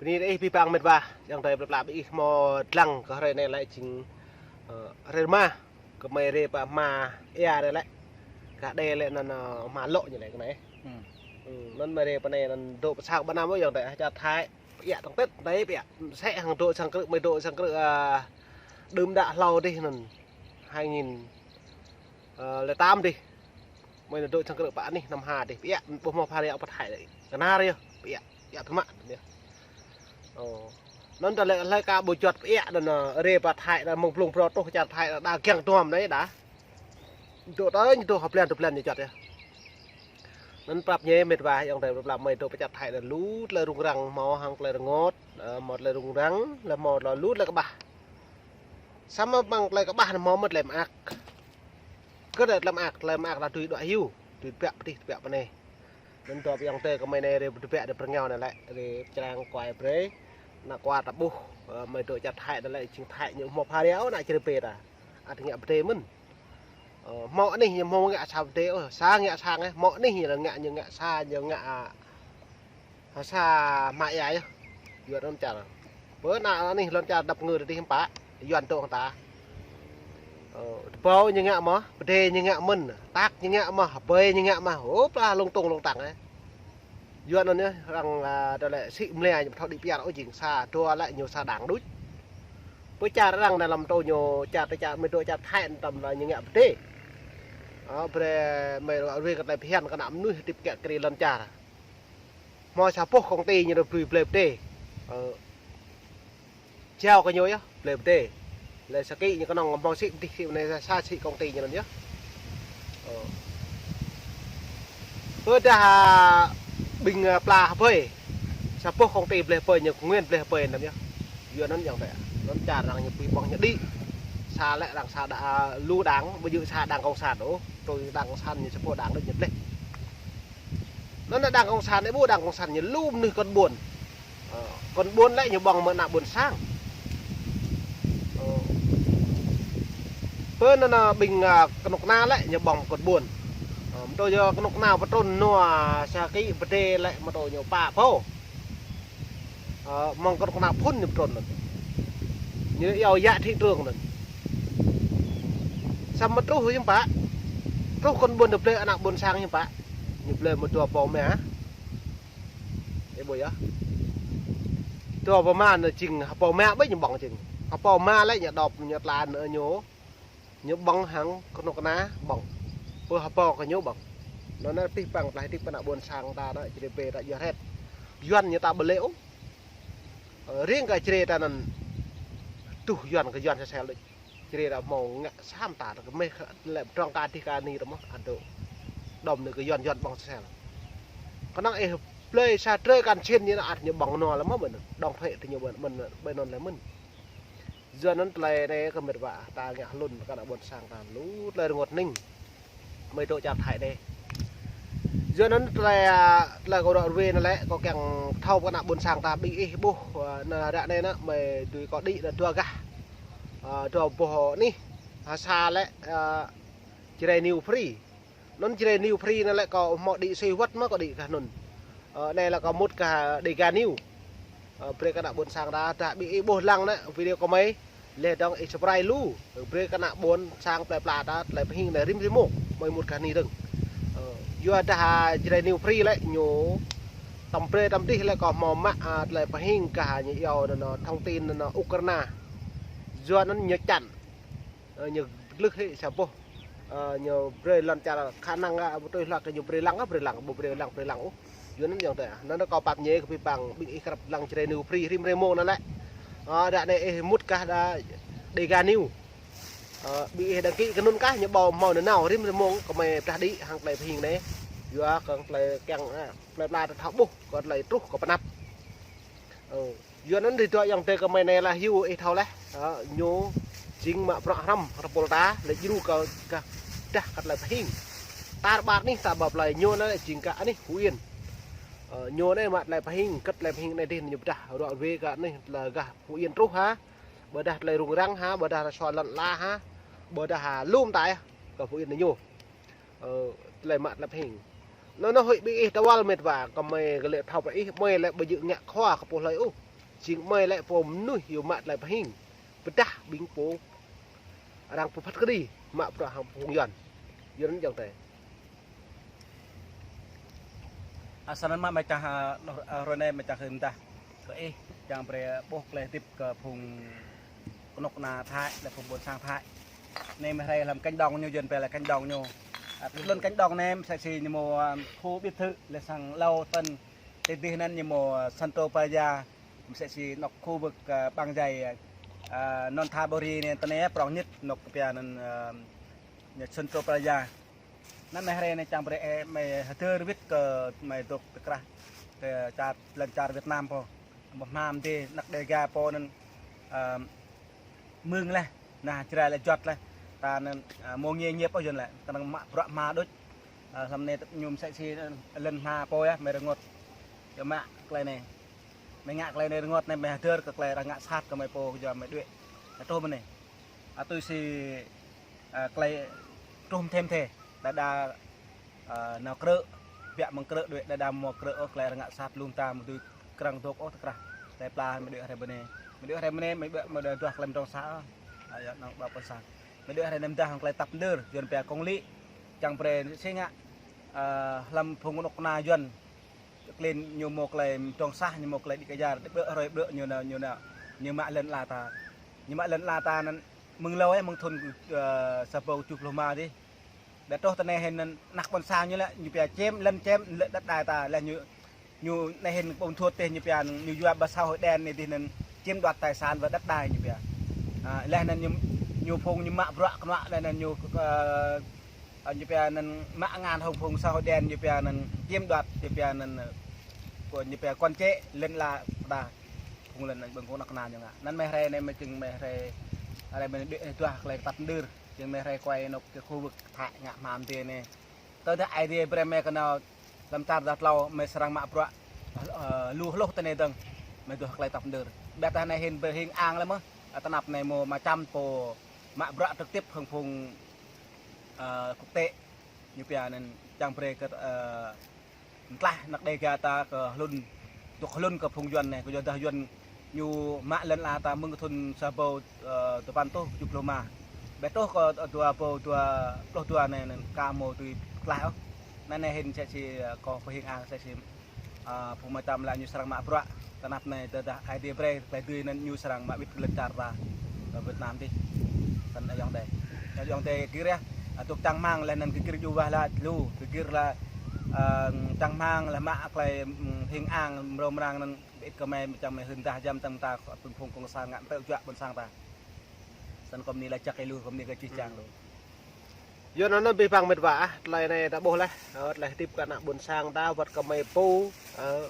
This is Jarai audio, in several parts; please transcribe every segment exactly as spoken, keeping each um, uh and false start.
Ni ih pi pang met wa, yang tơi plap plap ih hmâo dlăng kơ hrơi anai lĕ jing, ơ, hrơi rơma, kơ mơi rê pă hma ia anai lĕ. Kah đe lĕ anŭn, ơ, hma lŏ ñu lĕ kơ anai. Hmm. Hmm, anŭn mơi rê pơ anai anŭn dŏ pơ sang pơ năm ôh yang tơi, ah, čar Thái. Pơiă tơ̆ng tĕt, tơi pơiă. Sĕ hăng dŏ sang krư̆, mơi dŏ sang krư̆, ơ, đưm đă hlâo dih anŭn. Hai nghìn, ơ, lẻ tám dih. Mơi anŭn dŏ sang krư̆ pă anih năm ha dih. Pơiă, ƀu hmâo pha rơyă pơ Thái lĕ. Kơnar yơh, pơiă. Pơiă tơmă yơh. Ơ. Anŭn ta lĕ hlơi ka ƀu juăt pơiă anŭn, ơ, rê pơ Thái anŭn mơ̆ng blung brô truh čar Thái anŭn đa giăng duăm anai đa. Dŏ tơi ñu dŏ hơblan dua blan ñu juăt yơh. Anŭn prăp ñe met wa yang tơi plap plap mơi dŏ pơ čar Thái anŭn lu tơlơi rŭng răng hmâo hăng tơlơi rơngot, ơ, hmâo tơlơi rŭng răng, lĕ hmâo tơlơi lu tơlơi kơƀah. Samơ̆ mơ̆ng tơlơi kơƀah anŭn hmâo mơ̆ tơlơi mơak. Kơ tơlơi mơak, tơlơi mơak đa tui đuaĭ hyu, tui tơbiă pơ tih tơbiă pơ anai. Anŭn dŏ pơ yang tơi kơ mơi anai rê tơbiă đa pơrơngiao anai lĕ, rê pơčrang kuai brơi. Ană kuar ta ƀuh, ơ, mơi dŏ čar Thái anai lĕ jing Thái ñu hmâo pha rơyă ôh ană čar rê pê ta. Ăt ngă pơdê mơ̆n. Ơ, hmâo anih ñu hmâo ngă sa pơdê ôh, sa ngă sang ôh, hmâo anih ñu lĕ ngă ñu ngă sa, ñu ngă, a, sa hma ia yơh. Yuan lŏn čar. Pơ ană anih lŏn čar dăp ngơ tơdih hơmpă, Yuan dŏ hăng ta. Ơ, tơƀâo ñu ngă mơ̆, pơdê ñu ngă mơ̆n, tak ñu ngă mơ̆, hơbơi ñu ngă mơ̆, ôh, pla lung tung lung tăng, ơ. Yuan anŭn yơh, arăng, a, tơlơi sĭ mlĕ ñu ƀu thâo đĭ pơyar ôh jing sa, dua lĕ ñu sa đang đôč. Pơ čar arăng anai lăm tơ ñu čar tơ čar mơi dŏ čar Thái anŭn tơm lĕ ñu ngă pơdê. Ơ, brơi mơi ră ruai kơ tơlơi phiăn kơ ană mơnuih hơdip kiă kriê lŏn čar. Hmâo sa boh công ty ñu ră ruai blơi pơdê. Ơ, jao kơ ñu yơh, blơi pơdê. Lĕ sa kĭ ñu kơnơ̆ng hmâo sĭ pơdih sĭ anai sa sĭ công ty ñu anŭn yơh. Ơ. Pơdah, a, ƀing, a, pla hơbơi. Sa boh công ty blơi hơbơi ñu kơ nguyên blơi hơbơi anŭn yơh. Yuan anŭn yang tơi. Anŭn čar arăng ñu pui pŏng ñu đĭ. Sa lĕ arăng sa đa, a, lu đang, ƀu djơ̆ sa đang cộng sản ôh. Tui đang cộng sản ñu sa boh đang đôč ñu blơi. Anŭn đang cộng sản anai ƀu đang cộng sản ñu lu mơnuih kon ƀôn. Ơ, kon ƀôn lĕ ñu ƀơ̆ng mơ̆ ană ƀôn sang. Ơ. Pơ anŭn, a, ƀing, a, kơnuk kơna lĕ ñu ƀơ̆ng kon ƀôn. Ơ, mơ̆ tơ yua kơnuk kơna pơtrŭn nua sa kĭ pơdê lĕ mơ̆ tơ ñu pă pô. Ơ, mơ̆ng kơnuk kơna phŭn ñu pơtrŭn anŭn. Ñu iâu yă thị trường anŭn. Samơ̆ truh hiư̆m pă. Truh kon ƀôn tơ blơi ană ƀôn sang hiư̆m pă. Ñu blơi mơ̆ dua pô mă. Ơ, ƀu yơh. Dua pô mă anŭn jing, hơpô mă ƀơi ñu ƀơ̆ng jing. Hơpô mă lĕ ñu dŏp ñu tla anŭn ñu. Ñu ƀơ̆ng hăng kơnuk kơna ƀơ̆ng. Pơ hơpô kơ ñu ƀơ̆ng. Anŭn anai pih păng tơlơi hơdip kơ ană ƀôn sang ta anŭn, čar rê pê ta juăt hĕt. Yuan ñu ta ƀu lĕ ôh. Ơ, riêng kơ čar rê ta anŭn tuh Yuan kơ Yuan sel sel đôč. Čar rê ta hmâo ngă sa mơta ta kơ mơi kơ lĕ pơdrŏng kơ adih kơ ani ta mơ̆, ăt dŏ. Đom anai kơ Yuan Yuan ƀơ̆ng sel sel. Kơnơ̆ng ih blơi sa drơi kăn sĭn ñu anŭn ăt ñu ƀơ̆ng nua lĕ mơ̆ ƀơi anŭn. Đŏng phĕ tơ ñu ƀơi anŭn, ƀơi anŭn lĕ mơ̆n. Yua anŭn tơlơi anai kơ met wa ta ngă hlŭn kơ ană ƀôn sang ta lu tơlơi rơngot hning. Mơi dŏ čar Thái anai. Yua anŭn tơlơi, a, tơlơi kâo ră ruai anŭn lĕ kâo kiăng thâo kơ ană ƀôn sang ta ƀing ih ƀuh, a, anŭn ră anai anŭn mơi dưi kâo đĭ anŭn dua gah. A, dua boh anih. A, sa lĕ, a, Jrai New Free. Anŭn Jrai New Free anŭn lĕ kâo hmâo đĭ sui wơ̆t mơ̆ kâo đĭ gah anŭn. Ơ, anai lĕ kâo mŭt gah Dega News. Ơ, brơi kơ ană ƀôn sang ta, dah ƀing ih ƀuh lăng anŭn video kơ mơi. Leh dong ih subscribe lu. Ơ, brơi kơ ană ƀôn sang plơi pla ta, tơlơi pơhing anai rĭm rĭm mông. Mơi mŭt gah anai dơ̆ng. Ơ, yua dah, a, Jrai News Free lĕ ñu. Tơm brơi tơm dih lĕ kâo hmâo mă, a, tơlơi pơhing gah ñu iâu anŭn, anŭn thông tin anŭn Ukraina. Yua anŭn ñu čăn. Ơ, ñu glưh hĭ sa boh. Ơ, ñu brơi lŏn čar khả năng, a, ƀu tui hloh kơ ñu brơi lăng, a, brơi lăng, ƀu brơi lăng, brơi lăng ôh. Yua anŭn yang tơi. Anŭn kâo pap ñe kơ pih păng ƀing ih krăp lăng Jrai News Free rĭm rĭm mông anŭn lĕ. Ơ, ră anai ih mŭt gah dah Dega News. Ơ, ƀing ih đăng ký kơ anŭn kah ñu ƀu hmâo nanao rĭm rĭm mông kơ mơi pơdah đĭ hăng tơlơi pơhing anai. Yua kơ tơlơi kiăng, a, plơi pla ta thâo ƀuh kơ tơlơi truh kơ pơnăp. Ơ, yua anŭn ri dŏ yang tơi kơ mơi anai lah hyu ih thâo laih. Ơ, ñu jing mă bruă hrăm rơpul ta, lĕ djru kơ gah dah kơ tơlơi pơhing. Tar ƀar anih ta ƀă plơi ñu anŭn lĕ jing gah anih Phú Yên. Ơ, ñu anai mă tơlơi pơhing, kơ tơlơi pơhing anai dih ñu pơdah ră ruai kơ anih tơlơi gah Phú Yên truh hă. Ƀôdah tơlơi rŭng răng hă, ƀôdah tơlơi sua lŏn ala hă. Ƀôdah hă, lŏm tai kơ Phú Yên anai ñu. Ơ, tơlơi mă tơlơi pơhing. Anŭn anŭn huĭ ƀing ih tơwăl met wa, kơ mơi kơ lĕ thâo pơ ih, mơi lĕ ƀu djơ̆ ngă khua kơ pô hlơi ôh. Jing mơi lĕ pô mơnuih yua mă tơlơi pơhing. Pơdah ƀing pô arăng pơphat kơđi mă bruă hăng phung Yuan. Yuan jong tơi. Asal anŭn mă mơi čang, a, hrơi anai mơi čang hơm dah kơ ih, čang brơi ƀuh tơlơi hơdip kơ phung kơnuk kơna Thái, lĕ phung ƀôn sang Thái. Anai mơi rai lăm cánh đồng ñu, Yuan pia lĕ cánh đồng ñu. A, lŏn cánh đồng anai mơsĕ si ñu mơ̆, a, khu biệt thự lĕ sang hlâo tơ̆n, tơdơi anŭn ñu mơ̆, a, Central Plaza, mơsĕ si anŏ khu vực, a, Bang Jai, a, Nonthaburi anai, tơnai prong ñit anŏ pia anŭn, a, ñu Central Plaza. Anŭn mơi rai anai čang brơi, ơ, mơi hơdơr wĭt kơ mơi dŏ tơkrah kơ čar, lŏn čar Việt Nam pô. Ƀu hmâo mơdê, anăk Đêga pô anŭn, ơ, mơ̆ng leh, anai Jrai lĕ juăt leh. Ta anŭn, ơ, mơ̆ ngiê ñiêp ôh Yuan lĕ, kơnơ̆ng mă bruă hmâo đôč. Ơ, hlăm anai tơ̆ ñu mơsĕ si, ơ, lŏn hmâo pô yơh, mơi rơngot. Yua mă tơlơi anai. Mơi ngă tơlơi anai rơngot anai mơi hơdơr kơ tơlơi arăng ngă sat kơ mơi pô yua mơi đuaĭ. Truh mơ̆n anai. A, tui si, a, tơlơi truh mơ̆n thê mơ̆n thê. Đa đa, a, nao krư̆, biă mơ̆ng krư̆ đuaĭ, đa đa mơ̆ krư̆ ôh, tơlơi arăng ngă sat lŏm ta mơ̆ dưi krăng dŏ ôh tơkrah. Tơlơi pla mơi đuaĭ hrơi bơnai. Mơi đuaĭ hrơi bơnai, mơi đuaĭ, mơi đuaĭ duah tơlơi mơdrŏng sa. A, yua anŭn ƀă pơsang. Mơi đuaĭ hrơi anai mơ̆ dah hăng tơlơi tăp mơdơr, Yuan pia công lý. Čang brơi si ngă, a, hlăm phung kơnuk kơna Yuan. Klin ñu mơ̆ tơlơi mơdrŏng sa, ñu mơ̆ tơlơi đĭ kơyar, ƀrư̆ hrơi ƀrư̆ ñu nao, ñu nao, ñu mă lŏn ala ta. Ñu mă lŏn ala ta anŭn mơ̆ng hlâo ơ, mơ̆ng thŭn, ơ, sa rơbâo tơjuh pluh rơma dih. Ƀiă truh tơnai hĭn anŭn anăk ƀôn sang ñu lĕ, ñu pia chiếm, lấn chiếm lĕ đất đai ta, lĕ ñu, ñu anai hĭn ƀôn thuột tih ñu pia, ñu yua ƀơi xã hội đen anai dih anŭn chiếm đoạt tài sản và đất đai ñu pia. A, lĕ anŭn ñu, ñu phung ñu mă bruă kơnuă lĕ anŭn ñu, ơ, Ơ, ñu pia anŭn mă ngăn hăng phung xã hội đen, ñu pia anŭn chiếm đoạt, ñu pia anŭn, ơ, kơ ñu pia quản chế lŏn ala ta. Phung lŏn anŭn ƀing kơnuk kơna ñu ngă. Anŭn mơi rai anai mơi čang mơi rai, rai mơi đuaĭ duah tơlơi tăp mơdơr. Čang mơi rai quay anŏ kơ khu vực Thái ngă hmâo mơdê anai. Tơdah Aê Diê brơi mơi kơnơ̆ng lăm čar đah tlâo mơi srăng mă bruă, ơ, lu hloh tơnai dơ̆ng. Mơi duah tơlơi tăp mơdơr. Ƀiă tah anai hĭn pơhing ang lĕ mơ̆. Ơ, tơnap anai mơ̆ mơčăm pô mă bruă trực tiếp hăng phung, ơ, quốc tế. Ñu pia anŭn čang brơi kơ, ơ, mơtlaih anăk Đêga ta kơ hlŭn, dŏ hlŭn kơ phung Yuan anai, kơ yua dah Yuan ñu mă lŏn ala ta mơ̆ng thŭn sa rơbâo, ơ, dua păn rơtuh tơjuh pluh rơma. Ƀiă truh kơ dua rơbâo dua pluh dua anai, anŭn ka mơ̆ dưi mơtlaih ôh. Anŭn anai hĭn mơsĕ si, ơ, kâo pơhing ang mơsĕ si A, phung mơi tam lĕ ñu srăng mă bruă, tơnap anai tơdah Aê Diê brơi, tơlơi dưi anŭn ñu srăng mă wĭt kơ lŏn čar ta, kơ Việt Nam dih. Tơnap ayŏng adơi. Ayŏng adơi gir yơh, a, dŏ čang rơmang lĕ anŭn gir gir djru wah laih lu, gir gir lĕ, a, čang rơmang lĕ mă tơlơi, ưm, hing ang mrâo mrang anŭn bĭt kơ mơi, mơi čang mơi hưn dah jăm tơ̆ng ta, phung phung cộng sản ngă tơ̆ juă ƀôn sang ta. Snăn kâo mơni lač jăk kơ lu, kâo mơni kơ čih čang lu. Yua anŭn anŭn abih bang mĕt wa ah, tơlơi anai ta ƀuh laih, ơ, tơlơi hơdip kơ ană ƀôn sang ta, wăt kơ mơi pô, ơ,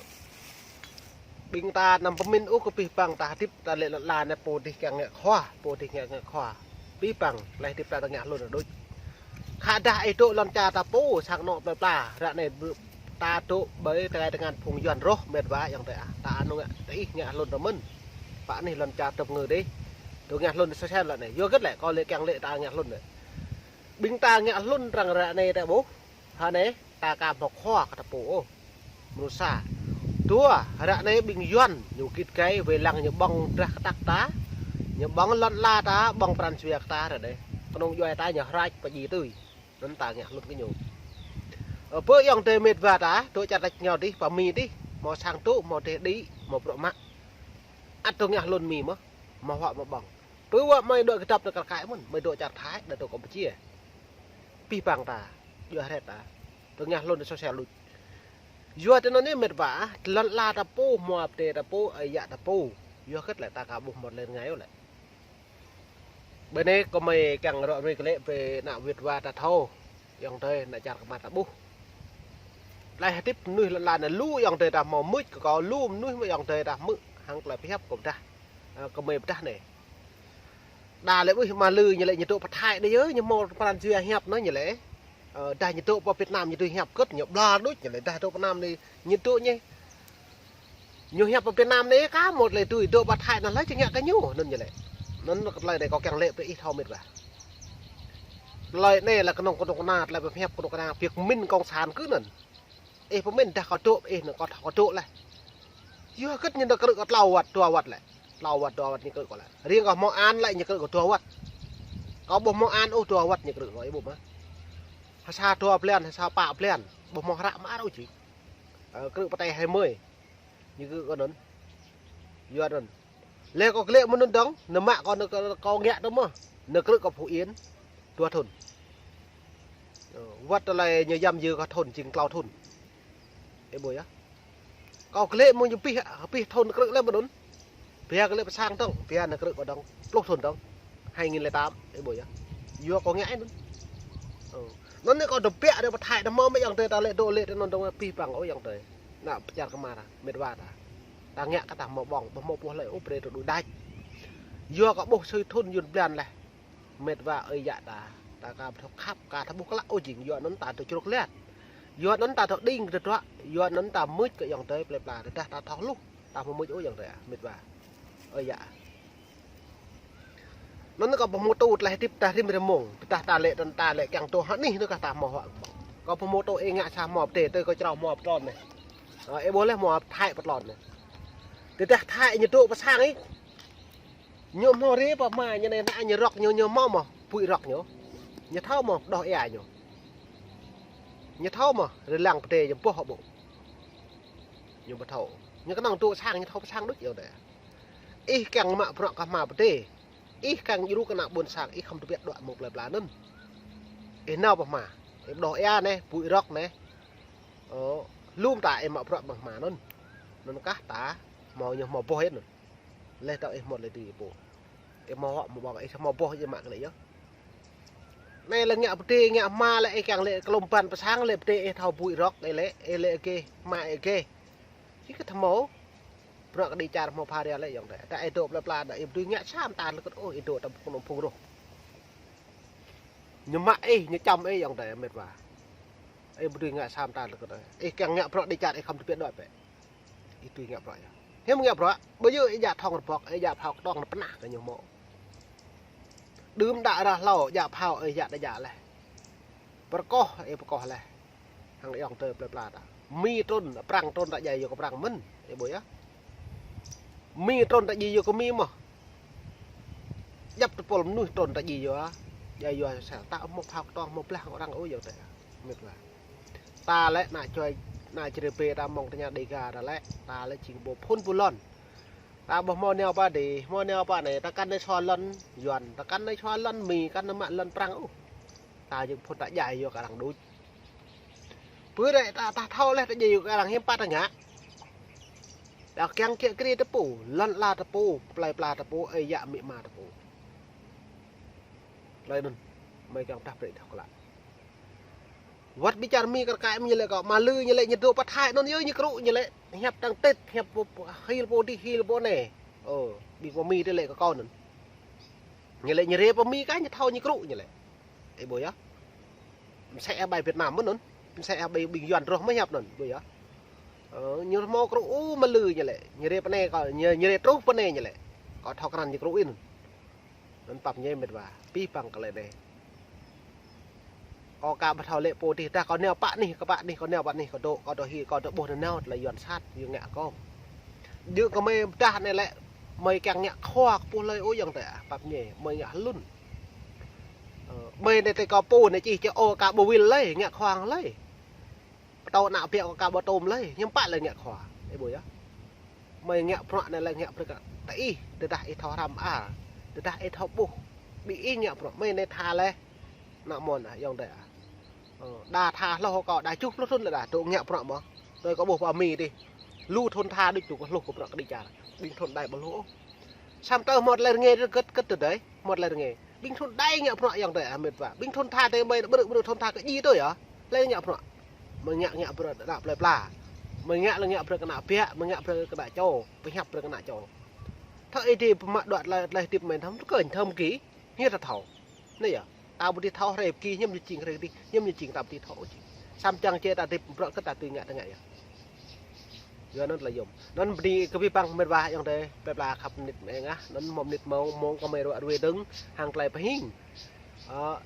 ƀing ta anăm pơmĭn ôh kơ abih bang ta hơdip ta lĕ lŏn ala anai pô dih kiăng ngă khua, pô dih ngă ngă khua. Abih bang tơlơi hơdip ta ta ngă hlŭn đôč. Khă dah ih dŏ lŏn čar ta pô sang anŏ plơi pla, ră anai ƀu ta dŏ ƀơi tơkai tơngan phung Yuan roh mĕt wa ayŏng adơi ah. Ta anŭn ngă, ta ih ngă hlŭn ta mơ̆n. Pă anih lŏn čar tơp ngơ dih. Dŏ ngă hlŭn sosel lŏn anai. Yua hơget lĕ, kâo lĕ kiăng lĕ ta ngă hlŭn lĕ. Ƀing ta ngă hlŭn arăng ră anai ta ƀuh. Hơnai, ta ka mă khua kơ ta pô ôh. Mrô sa. Dua, ră anai ƀing Yuan ñu git gai wai lăng ñu ƀơ̆ng drah kơtăk ta. Ñu ƀơ̆ng lŏn ala ta, ƀơ̆ng pran jua kơ ta ră anai. Kơnơ̆ng djuai ta ñu hrăč pơdjai tui. Anŭn ta ngă hlŭn kơ ñu. Ơ, pơ ayŏng adơi mĕt wa ta, dŏ čar tač rơngiao dih, pơ Mi dih, hmâo sang dŏ, hmâo dêh đĭ, hmâo bruă mă. Ăt dŏ ngă hlŭn Mi mơ̆, hmâo huă hmâo ƀơ̆ng. Pơ wă mơi dŏ kơdăp dŏ kar kaĭ mơ̆n, mơi dŏ čar Thái, đa dŏ Campuchia. Abih bang ta, djuai hret ta. Dŏ ngă hlŭn sosel đôč. Yua tơ anŭn anai mĕt wa ah, lŏn ala ta pô, hmua pơdai ta pô, ơi yă ta pô. Yua hơget lĕ ta ka ƀuh hmâo tơlơi rơngai ôh lĕ. Ƀơi anai kâo mơi kiăng ră ruai kơ lĕ ƀơi ană wĭt wa ta thâo. Ayŏng adơi ană čar kơmăt ta ƀuh. Tơlơi hơdip mơnuih lŏn ala anai lu ayŏng adơi ta hmâo mưč kơ kâo lu mơnuih mơ̆ ayŏng adơi ta hmư̆ hăng tơlơi pơhiăp kâo pơdah. Ơ, kơ mơi pơdah anai. Đa lĕ ƀuh mă lư ñu lĕ ñu dŏ pơ Thái đơi yơh, ñu hmâo pran jua hiăp anŭn ñu lĕ. Ơ, dah ñu dŏ pơ Việt Nam ñu dưi hiăp hơget, ñu ƀlŏr đôč ñu lĕ, dah dŏ pơ Nam anai ñu dŏ ñu. Ñu hiăp pơ Việt Nam anai ka hmâo tơlơi dưi, dŏ pơ Thái anŭn laih či ngă kơ ñu, anŭn ñu lĕ. Anŭn tơlơi anai kâo kiăng lĕ brơi ih thâo mĕt wa. Tơlơi anai lĕ kơnơ̆ng kơnơ̆ng kơna, tơlơi pơhiăp kơnơ̆ng kơna, Việt Minh cộng sản kơ anŭn. Ih pơmĭn dah kâo dŏ, ih anŭn kâo thâo kâo dŏ laih. Yua hơgĕt ñu nao krư̆ kơ tlâo wăt, dua wăt lĕ. Tlâo wăt, dua wăt ñu krư̆ kơ lĕ. Riêng kơ hmâo an lĕ ñu krư̆ kơ dua wăt. Kơ ƀu hmâo an ôh dua wăt ñu krư̆ kơ, ih ƀuh mơ̆. Ha sa dua blan, ha sa pă blan. Ƀu hmâo hră mơar ôh či. Ơ, krư̆ pơtê hai mươi. Ñu krư̆ kơ anŭn. Yua anŭn. Lĕ kâo klĕ mơ̆ng anŭn dơ̆ng, nao mă kâo, kâo, kâo ngă tơ mơ̆. Nao krư̆ kơ Phú Yên, dua thŭn. Ơ, wăt tơlơi ñu yăm yư kơ thŭn, jing tlâo thŭn. Ih ƀuh yơh. Kâo klĕ mơ̆ng ñu pih, pih thŭn krư̆ lĕ mơ̆ng anŭn. Bia klĕ pơ sang dơ̆ng, bia nao krư̆ kâo dơ̆ng, pluh thŭn dơ̆ng. Hai nghìn lẻ tám, ih ƀuh yơh. Yua kâo ngă anŭn. Ơ. Anŭn anai kâo tơbiă dêh pơthai dêh mơ̆ mơ̆ ayŏng adơi ta lĕ dŏ lĕ tơ anŭn dơ̆ng pih păng ôh ayŏng adơi. Ană pơčar kơ mă ta, met wa ta. Ta ngă kơ ta hmâo ƀơ̆ng, ƀu hmâo ƀuh lơi ôh brơi tơ đuaĭ đač. Yua kơ ƀuh sui thŭn yŭn blan laih. Met wa ơi yă ta, ta ka ƀu thâo khăp, ka thâo ƀuh klă ôh jing, yua anŭn ta dŏ čruk liat. Yua anŭn ta dŏ đing tơdruă, yua anŭn ta mưč kơ ayŏng adơi plơi pla, tơdah ta thâo hluh, ta hmâo mưč ôh ayŏng adơi, met wa. Ơi yă. Anŭn kâo pơhmutu tơlơi hơdip ta rĭm rơmông, tơdah ta lĕ, ta lĕ kiăng tŭ hơnih anŭn kah ta hmâo huă. Kâo pơhmutu ih ngă sa hmâo pơdê, tui kâo črâo hmâo pơtlon anai. Ơ, ih ƀuh lĕ hmâo Thái pơtlon anai. Tơdah Thái ñu dŏ pơ sang ih. Ñu hmâo rê pơ hma ñu anai, ană ñu rŏk ñu, ñu hmâo mơ̆, bui rŏk ñu. Ñu thâo mơ̆, đoh ia ñu. Ñu thâo mơ̆, rơlang pơdê ñu boh hŏ ƀô̆. Ñu ƀu thâo. Ñu kơnơ̆ng dŏ sang, ñu thâo pơ sang đôč yơh dêh. Ih kiăng mă bruă kơ hma pơdê. Ih kiăng djru kơ ană ƀôn sang, ih khŏm tơbiă đuaĭ mơ̆ng plơi pla anŭn. Ih nao pơ hma. Ih ƀu đoh ia anai, bui rŏk anai. Ơ, lŏm ta ih mă bruă mơ̆ng hma anŭn. Anŭn kah ta hmâo ñu hmâo boh anŭn. Leh tơ ih hmâo lĕ tui pô. Ih hmâo huă hmâo ƀơ̆ng, ih hmâo boh ih mă kơ lĕ yơh. Anai lĕ ngă pơdê, ngă hma lĕ ih kiăng lĕ klŏm ban pơ sang lĕ pơdê ih thâo bui rŏk ih lĕ, ih lĕ ih gêh, hma ih gêh. Či kơ thâo. Bruă kơđi čar hmâo pha ria lĕ ayŏng adơi. Ta ih dŏ plơi pla, ta ih ƀu dưi ngă sa mơta lơkơt ôh, ih dŏ ta phung nông phung roh. Ñu mă ih, ñu čăm ih ayŏng adơi, met wa. Ih ƀu dưi ngă sa mơta lơkơt ôh. Ih kiăng ngă bruă kơđi čar ih khŏm tơbiă đuaĭ bĕ. Ih tui ngă bruă yơh. Hiư̆m ngă bruă, ƀu djơ̆ ih djă thŏng rơbŏk, ih djă phao kơtong anŭn pơnah kơ ñu hmâo. Đưm đă rah hlâo, djă phao ih djă đa djă laih. Pơrơkoh ih pơrơkoh laih. Hăng ayŏng adơi plơi pla ta. Mi trŭn, prăng trŭn ta djai yua kơ prăng mơ̆n, ih ƀuh yơh. Mi trŭn ta djai yua kơ mi mơ̆n. Djăp tơpul mơnuih trŭn ta djai yua, djai yua sel ta hmâo phao kơtong hmâo blah kơ arăng ôh ayŏng adơi. Met wa. Ta lĕ ană čuai, ană čơrê bê ta mơ̆ng tơña Đêga ta lĕ, ta lĕ jing ƀu phŭn ƀu lŏn. Ta ƀu hmâo nao pơ adih, hmâo nao pơ anai, ta kăn nao sua lŏn Yuan, ta kăn nao sua lŏn Mi, kăn nao mă lŏn Prăng ôh. Ta jing phŭn ta djai yua kơ arăng đôč. Pơ adih ta, ta thâo laih ta djai yua kơ arăng hiư̆m pă ta ngă. Ta kiăng kiă kriê ta pô, lŏn ala ta pô, plơi pla ta pô, ơi yă amĭ ama ta pô. Tơlơi anŭn, mơi kiăng pơdah brơi ta klă. Wăt ƀing čar Mi kar kaĭ mơ̆ ñu lĕ kâo, mă lư ñu lĕ ñu dŏ pơ Thái anŭn yơh ñu krŭ ñu lĕ, hiăp tăng tĭt, hiăp pô, pô, hil pô adih, hil pô anai. Ơ, ƀing pô Mi tơ lĕ kơ kâo anŭn. Ñu lĕ ñu rê pơ Mi kah ñu thâo ñu krŭ ñu lĕ. Ih ƀuh yơh. Msĕ hă ƀai Việt Nam mơ̆n anŭn. Msĕ hă ƀai ƀing Yuan rŏh mơ̆ hiăp anŭn, ƀuh yơh. Ơ, ñu hmâo krŭ ôh mă lư ñu lĕ. Ñu rê pơ anai kâo, ñu, ñu rê truh pơ anai ñu lĕ. Kâo thâo krăn ñu krŭ ih anŭn. Anŭn pap ñe met wa, pih păng kơ lĕ anai. Kâo ka ƀu thâo lĕ pô adih, tơdah kâo nao pă anih, kơ pă anih, kâo nao pă anih, kâo dŏ, kâo dŏ hil, kâo dŏ ƀuh nanao tơlơi Yuan sat, yua ngă kâo. Djơ̆ kơ mơi pơdah anai lĕ, mơi kiăng ngă khua kơ pô hlơi ôh ayŏng adơi ah, pap ñe, mơi ngă hlŭn. Ơ, mơi anai tơ kâo pô anai čih čơ ôh ka ƀu wĭl lơi, ngă khua hlơi. Pơtô ană biă kâo ka ƀu tôm lơi, hiư̆m pă lơi ngă khua. Ih ƀuh yơh. Mơi ngă bruă anai lĕ ngă bruă kơ ta ih, tơdah ih thâo hrăm ah, tơdah ih thâo ƀuh. Ƀing ih ngă bruă, mơi anai tha laih. Ană mơnuih ayŏng adơi ah. Ơ, đa tha hloh kâo, đa tơjuh pluh thŭn lĕ đa, dŏ ngă bruă mơ̆n. Tui kâo ƀuh pơ Mi adih. Lu thŭn tha đôč tui kâo hluh kơ bruă kơđi čar. Ƀing thŭn đai ƀu hluh ôh. Samơ̆ tơ hmâo tơlơi rơngiă rơgĕt kơt tơdơi, hmâo tơlơi rơngiă. Ƀing thŭn đai ngă bruă ayŏng adơi ah met wa. Ƀing thŭn tha tơ mơi ƀrư̆ ƀrư̆ thŭn tha kơ djai tui yơh. Lĕ ngă bruă. Mơi ngă ngă bruă kơ ană plơi pla. Mơi ngă lĕ ngă bruă kơ ană biă, mơi ngă bruă kơ ană čô, pơhiăp bruă kơ ană čô. Thâo ih dih pơmă đuaĭ tơlơi, tơlơi hơdip mơi thâo kơnh thâo ki, hiư̆m ta thâo. Anai yơh. Ta ƀu dưi thâo hrơi pơki, hiư̆m ñu jing hrơi dih, hiư̆m ñu jing ta ƀu dưi thâo ôh jing. Samơ̆ čang čê ta hơdip bruă kơt ta tui ngă ta ngă yơh. Yua anŭn tơlơi yôm. Anŭn bơni kơ abih bang met wa ayŏng adơi, plơi pla khăp mơnit mơ̆ng ah, anŭn hmâo mơnit mơ̆ng, mơ̆ng kơ mơi ruă ruê dơ̆ng, hăng tơlơi pơhing. Ơ,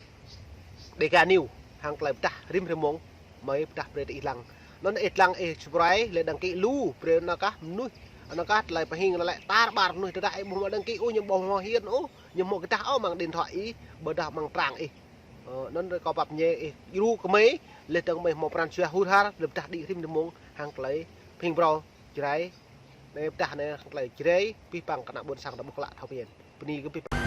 Đêga News, hăng tơlơi pơdah rĭm rĭm mông, mơi pơdah brơi tơ ih lăng. Anŭn ih lăng ih subscribe, lĕ đăng ký lu, brơi anŭn kah mơnuih Anŭn kah tơlơi pơhing lĕ tar ƀar mơnuih tơdah ih ƀu hmâo đăng ký ôh, ñu ƀu hmâo hiên ôh, ñu hmâo kơdah ôh amăng điện thoại ih, ƀôdah amăng trang ih. Ơ, anŭn kâo pap ñe ih djru kơmơi, leh dơ̆ng mơi hmâo pran jua hur har, leh pơdah đĭ rĭm rơmông hăng tơlơi pơhing phrâo Jrai. Anai pơdah anai hăng tơlơi Jrai, pih păng kơ ană ƀôn sang ta ƀuh klă thâo phiăn. Bơni kơ pih păng.